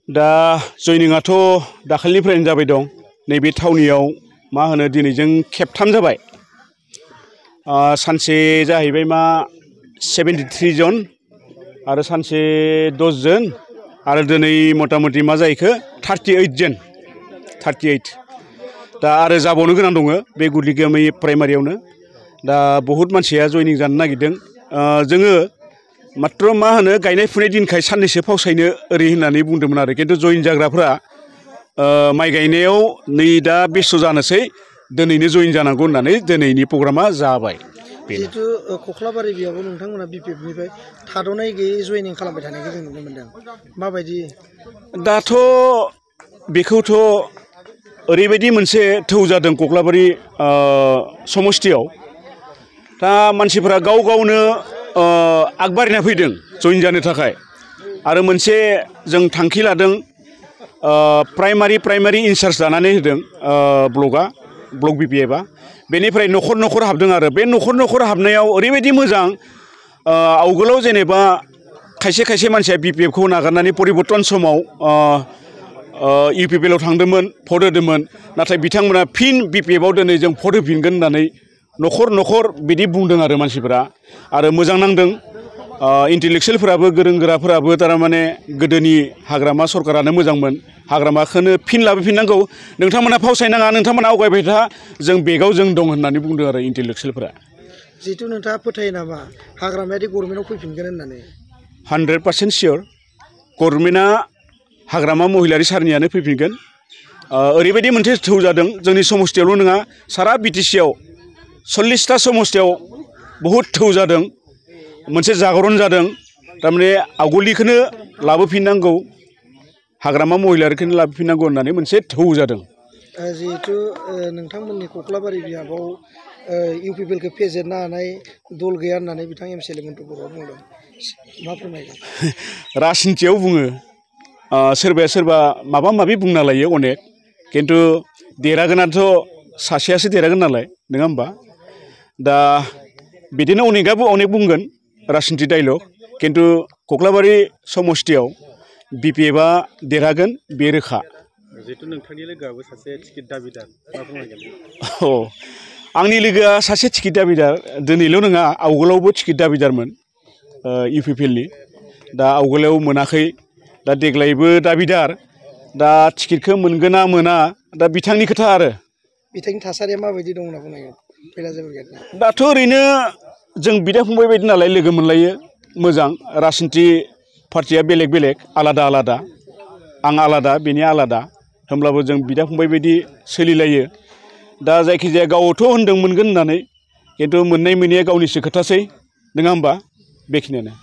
दा जयनिंआथ' दाखालिनिफ्रायनो जाबाय दं नैबे थावनियाव मा होनो दिनैजों खेबथाम जाबाय सानसे जाहैबाय मा 73 जन आरो सानसे 10 जन आरो दिनै मटामटि मा जाहैखो 38 जन 38 दा आरो जाबावनो गोनां दङ बे गुदलिगामि प्राइमारियावनो दा बहुत मानसिया जयनिं जानो नागिरदों जोङो मात्र मा होनो गायनाय फुनाय दिनखाय साननैसो फावसायनो ओरै होननानै बुंदोंमोन आरो खिन्थु जयन जाग्राफ्रा माइ गायनायाव नै दा बेस्थ' जानोसै दिनैनो जयन जानांगौ होननानै दिनैनि प्रग्रामा जाबाय जिहेतु कख्लाबारि बेयावबो नोंथांमोना बिपिएफनिफ्राय थाद'नाय गैयै जयनिं खालामबाय थानायखौ जों नुनो मोनदों माबायदि दाथ' बेखौथ' ओरैबायदि मोनसे थौ जादों कख्लाबारि समस्थियाव दा मानसिफोरा गाव गावनो आगबारिना फैदों जयन जानो थाखाय आरो मोनसे जों थांखि लादों प्राइमारि इनचार्ज दानानै होदों ब्लक बिपिएफआ बेनिफ्राय न'खर न'खर हाबदों आरो बे न'खर न'खर हाबनायाव ओरैबायदि मोजां आवगोलाव जेनेबा खायसे मानसिया बिपिएफखौ नागारनानै परिबर्तन समाव इउपिपिएलआव थांदोंमोन भट होदोंमोन नाथाय बिथांमोना फिन बिपिएफआव दिनै जों भट होफिनगोन होननानै न'खर न'खर बिदि बुंदों आरो मानसिफोरा आरो मोजां नांदों इन्टेलेक्सुयेलफोराबो गोरों गोराफोराबो थारमाने गोदोनि हाग्रामा सरकारानो मोजांमोन हाग्रामाखौनो फिन लाबोफिननांगौ नोंथांमोना फावसायनाङा नोंथांमोना आवगायबाय था जों बेगाव जों दं होननानै बुंदों आरो इन्टेलेक्सुयेलफोरा जिहेतु नोंथाङा फोथायो नामा हाग्रामायारि गभर्नमेन्टआव फैफिनगोन होननानै 100% सियर गभर्नमेन्टआ हाग्रामा महिलारि सारनियानो फैफिनगोन ओरैबायदि मोनसे थौ जादों जोंनि समस्थियावल' नङा सारा बिटिसिआव 40टा समस्थियाव बहुद थौ जादों मोनसे जागरन जादों थारमाने आवगोलनिखौनो लाबोफिननांगौ हाग्रामा महिलारिखौनो लाबोफिननांगौ होननानै मोनसे थौ जादों जिहेतु नोंथांमोननि कख्लाबारि बियाबाव इउपिपिएलखौ फेजेननो हानाय दल गैया होननानै बिथां एमसिएलए मन्टु बर'आ बुंदों मा फोरमायगोन राजनितियाव बुङो सोरबा माबा माबि बुंना लायो अनेक खिन्थु देरहागोनाथ' सासेयासो देरहागोन नालाय नङा होमबा दा बिदिनो अनेकआबो अनेक बुंगोन राजनिति डाइलग खिन्थु कख्लाबारि समस्थियाव बिपिएफआ देरहागोन बे रोखा जिहेतु नोंथांनि लोगोआबो सासे टिकेट दाबिदार मा फोरमायगोन आंनि लोगोआ सासे टिकेट दाबिदार दिनैल' नङा आवगोलावबो टिकेट दाबिदारमोन इउपिपिएलनि दा आवगोलाव मोनाखै दा देग्लायबो दाबिदार दा टिकेटखौ मोनगोन ना मोना दा बिथांनि खोथा आरो बिथांनि थासारिया माबायदि दं होनना बुंनांगोन दाथ' ओरैनो जों बिदा फंबाय बायदि नालाय लोगो मोनलायो मोजां राजनिति पार्टिया बेलेग आलादा आं आलादा बेनि आलादा होमब्लाबो जों बिदा फंबाय बायदि सोलिलायो दा जायखिजाया गावथ' होनदों मोनगोन होननानै खिन्थु मोननाय मोनैया गावनिसो खोथासै नङा होमबा बेखिनियानो